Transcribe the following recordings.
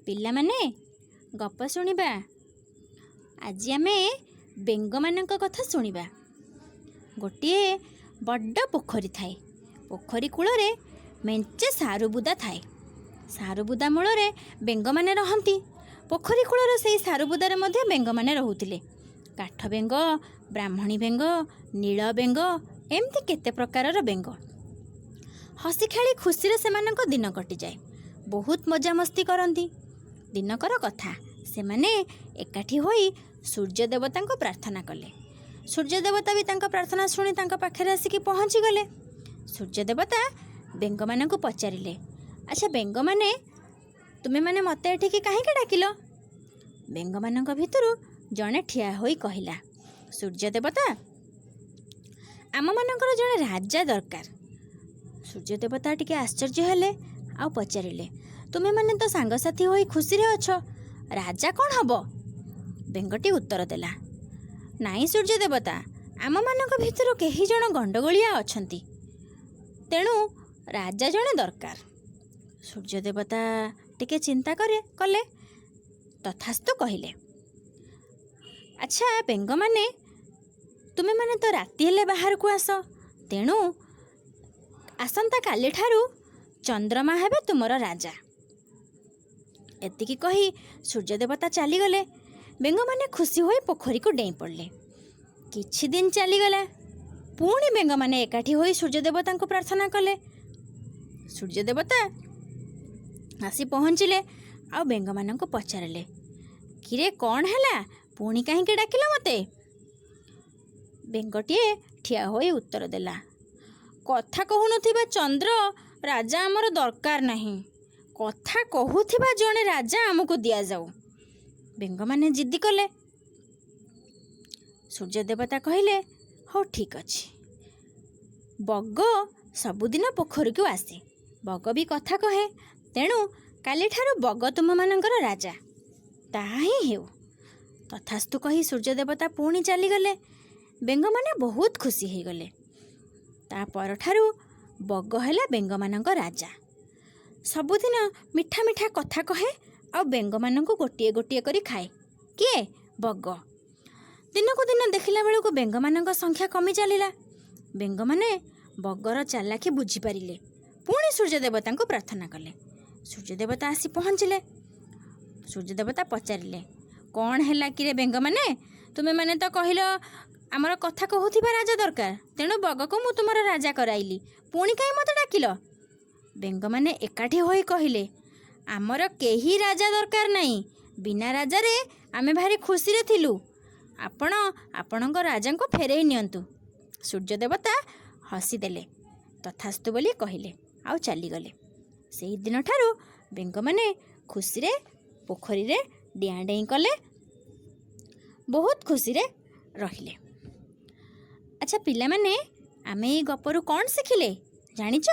ପିଲାମାନେ, ଗପ ଶୁଣିବା। ଆଜି ଆମେ ବେଙ୍ଗମାନଙ୍କ କଥା ଶୁଣିବା। ଗୋଟିଏ ବଡ଼ ପୋଖରୀ ଥାଏ। ପୋଖରୀ କୂଳରେ ମେଞ୍ଚେ ସାରୁବୁଦା ଥାଏ। ସାରୁବୁଦା ମୂଳରେ ବେଙ୍ଗମାନେ ରହନ୍ତି। ପୋଖରୀ କୂଳର ସେଇ ସାରୁବୁଦାରେ ମଧ୍ୟ ବେଙ୍ଗମାନେ ରହୁଥିଲେ। କାଠ ବେଙ୍ଗ, ବ୍ରାହ୍ମଣୀ ବେଙ୍ଗ, ନୀଳ ବେଙ୍ଗ, ଏମିତି କେତେ ପ୍ରକାରର ବେଙ୍ଗ। ହସି ଖେଳି ଖୁସିରେ ସେମାନଙ୍କ ଦିନ କଟିଯାଏ। ବହୁତ ମଜାମସ୍ତି କରନ୍ତି। ଦିନକର କଥା, ସେମାନେ ଏକାଠି ହୋଇ ସୂର୍ଯ୍ୟ ଦେବତାଙ୍କୁ ପ୍ରାର୍ଥନା କଲେ। ସୂର୍ଯ୍ୟ ଦେବତା ବି ତାଙ୍କ ପ୍ରାର୍ଥନା ଶୁଣି ତାଙ୍କ ପାଖରେ ଆସିକି ପହଞ୍ଚିଗଲେ। ସୂର୍ଯ୍ୟ ଦେବତା ବେଙ୍ଗମାନଙ୍କୁ ପଚାରିଲେ, "ଆଚ୍ଛା ବେଙ୍ଗମାନେ, ତୁମେମାନେ ମୋତେ ଏଠିକି କାହିଁକି ଡାକିଲ?" ବେଙ୍ଗମାନଙ୍କ ଭିତରୁ ଜଣେ ଠିଆ ହୋଇ କହିଲା, "ସୂର୍ଯ୍ୟ ଦେବତା, ଆମମାନଙ୍କର ଜଣେ ରାଜା ଦରକାର।" ସୂର୍ଯ୍ୟ ଦେବତା ଟିକେ ଆଶ୍ଚର୍ଯ୍ୟ ହେଲେ ଆଉ ପଚାରିଲେ, "ତୁମେମାନେ ତ ସାଙ୍ଗସାଥି ହୋଇ ଖୁସିରେ ଅଛ, ରାଜା କ'ଣ ହବ?" ବେଙ୍ଗଟି ଉତ୍ତର ଦେଲା, "ନାଇଁ ସୂର୍ଯ୍ୟ ଦେବତା, ଆମମାନଙ୍କ ଭିତରୁ କେହି ଜଣ ଗଣ୍ଡଗୋଳିଆ ଅଛନ୍ତି, ତେଣୁ ରାଜା ଜଣେ ଦରକାର।" ସୂର୍ଯ୍ୟ ଦେବତା ଟିକେ ଚିନ୍ତା କଲେ। ତଥାସ୍ତୁ କହିଲେ, "ଆଚ୍ଛା ବେଙ୍ଗମାନେ, ତୁମେମାନେ ତ ରାତି ହେଲେ ବାହାରକୁ ଆସ, ତେଣୁ ଆସନ୍ତା କାଲିଠାରୁ ଚନ୍ଦ୍ରମା ହେବେ ତୁମର ରାଜା।" ଏତିକି କହି ସୂର୍ଯ୍ୟ ଦେବତା ଚାଲିଗଲେ। ବେଙ୍ଗମାନେ ଖୁସି ହୋଇ ପୋଖରୀକୁ ଡେଇଁ ପଡ଼ିଲେ। କିଛି ଦିନ ଚାଲିଗଲା। ପୁଣି ବେଙ୍ଗମାନେ ଏକାଠି ହୋଇ ସୂର୍ଯ୍ୟ ଦେବତାଙ୍କୁ ପ୍ରାର୍ଥନା କଲେ। ସୂର୍ଯ୍ୟ ଦେବତା ଆସି ପହଞ୍ଚିଲେ ଆଉ ବେଙ୍ଗମାନଙ୍କୁ ପଚାରିଲେ, "କିରେ, କ'ଣ ହେଲା? ପୁଣି କାହିଁକି ଡାକିଲ ମୋତେ?" ବେଙ୍ଗଟିଏ ଠିଆ ହୋଇ ଉତ୍ତର ଦେଲା, "କଥା କହୁନଥିବା ଚନ୍ଦ୍ର ରାଜା ଆମର ଦରକାର ନାହିଁ। କଥା କହୁଥିବା ଜଣେ ରାଜା ଆମକୁ ଦିଆଯାଉ।" ବେଙ୍ଗମାନେ ଜିଦ୍ଦି କଲେ। ସୂର୍ଯ୍ୟ ଦେବତା କହିଲେ, "ହଉ, ଠିକ୍ ଅଛି। ବଗ ସବୁଦିନ ପୋଖରୀକୁ ଆସେ। ବଗ ବି କଥା କହେ। ତେଣୁ କାଲିଠାରୁ ବଗ ତୁମମାନଙ୍କର ରାଜା।" "ତାହା ହିଁ ହେଉ।" ତଥାସ୍ତୁ କହି ସୂର୍ଯ୍ୟ ଦେବତା ପୁଣି ଚାଲିଗଲେ। ବେଙ୍ଗମାନେ ବହୁତ ଖୁସି ହେଇଗଲେ। ତା ପରଠାରୁ ବଗ ହେଲା ବେଙ୍ଗମାନଙ୍କ ରାଜା। ସବୁଦିନ ମିଠା ମିଠା କଥା କହେ ଆଉ ବେଙ୍ଗମାନଙ୍କୁ ଗୋଟିଏ ଗୋଟିଏ କରି ଖାଏ। କିଏ? ବଗ। ଦିନକୁ ଦିନ ଦେଖିଲା ବେଳକୁ ବେଙ୍ଗମାନଙ୍କ ସଂଖ୍ୟା କମି ଚାଲିଲା। ବେଙ୍ଗମାନେ ବଗର ଚାଲାଖି ବୁଝିପାରିଲେ। ପୁଣି ସୂର୍ଯ୍ୟ ଦେବତାଙ୍କୁ ପ୍ରାର୍ଥନା କଲେ। ସୂର୍ଯ୍ୟ ଦେବତା ଆସି ପହଞ୍ଚିଲେ। ସୂର୍ଯ୍ୟ ଦେବତା ପଚାରିଲେ, "କ'ଣ ହେଲା କିରେ ବେଙ୍ଗମାନେ? ତୁମେମାନେ ତ କହିଲ ଆମର କଥା କହୁଥିବା ରାଜା ଦରକାର, ତେଣୁ ବଗକୁ ମୁଁ ତୁମର ରାଜା କରାଇଲି। ପୁଣି କାହିଁ ମୋତେ ଡାକିଲ?" ବେଙ୍ଗମାନେ ଏକାଠି ହୋଇ କହିଲେ, "ଆମର କେହି ରାଜା ଦରକାର ନାହିଁ। ବିନା ରାଜାରେ ଆମେ ଭାରି ଖୁସିରେ ଥିଲୁ। ଆପଣ ଆପଣଙ୍କ ରାଜାଙ୍କୁ ଫେରେଇ ନିଅନ୍ତୁ।" ସୂର୍ଯ୍ୟ ଦେବତା ହସିଦେଲେ। ତଥାସ୍ତୁ ବୋଲି କହିଲେ ଆଉ ଚାଲିଗଲେ। ସେହିଦିନଠାରୁ ବେଙ୍ଗମାନେ ଖୁସିରେ ପୋଖରୀରେ ଡିଆଁ ଡେଇଁ କଲେ, ବହୁତ ଖୁସିରେ ରହିଲେ। ଆଚ୍ଛା ପିଲାମାନେ, ଆମେ ଏଇ ଗପରୁ କ'ଣ ଶିଖିଲେ ଜାଣିଛ?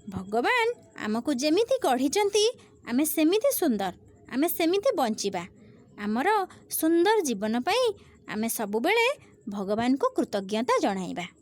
ଭଗବାନ ଆମକୁ ଯେମିତି ଗଢ଼ିଛନ୍ତି, ଆମେ ସେମିତି ସୁନ୍ଦର, ଆମେ ସେମିତି ବଞ୍ଚିବା। ଆମର ସୁନ୍ଦର ଜୀବନ ପାଇଁ ଆମେ ସବୁବେଳେ ଭଗବାନଙ୍କୁ କୃତଜ୍ଞତା ଜଣାଇବା।